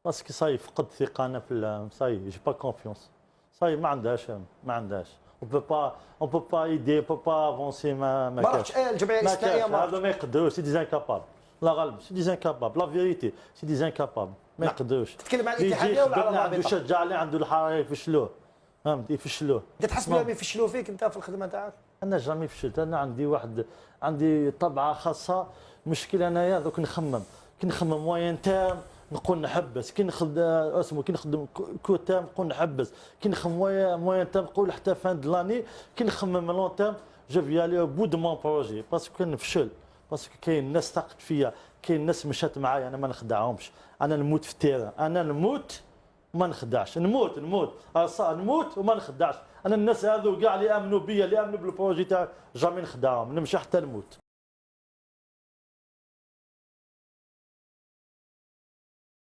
parce que ça y est فقدت ثقه انا في ça y est, j'ai pas confiance, ça y est, ما عندهاش ما عندهاش. On peut pas aider, on peut pas avancer. ما ما رحتش الجمعية ما الاستثنائيه؟ كاش. ما هذا ما يقدروش, c'est des incapables. لا غالب, c'est des incapables, la vérité, c'est des incapables, ما يقدروش. تتكلم على اللي يجي الاتحادية ولا على يخدم اللي عنده الرابطة؟ شجاع, اللي عنده الحرارة يفشلوه, فهمت؟ يفشلوه. انت تحس بهم يفشلوا فيك انت في الخدمة تاعك؟ انا jamais فشلت. انا عندي واحد عندي طبعه خاصه. المشكلة انايا دوك نخمم, كي نخمم moyen terme نقول نحبس, كي نخدم اسمه كي نخدم court terme نقول نحبس, كي نخمم moyen terme نقول حتى fin de l'année, كي نخمم long terme je vais aller au bout de mon projet, parce que نفشل, parce que كاين ناس ثقت فيا, كاين ناس مشات معايا. انا ما نخدعهمش. انا نموت في ال terrain, انا نموت ما نخدعش, نموت نموت نموت وما نخدعش. انا الناس هذو كاع اللي امنوا بيا, اللي امنوا بال projet تاعي, jamais نخدعهم, نمشي حتى نموت.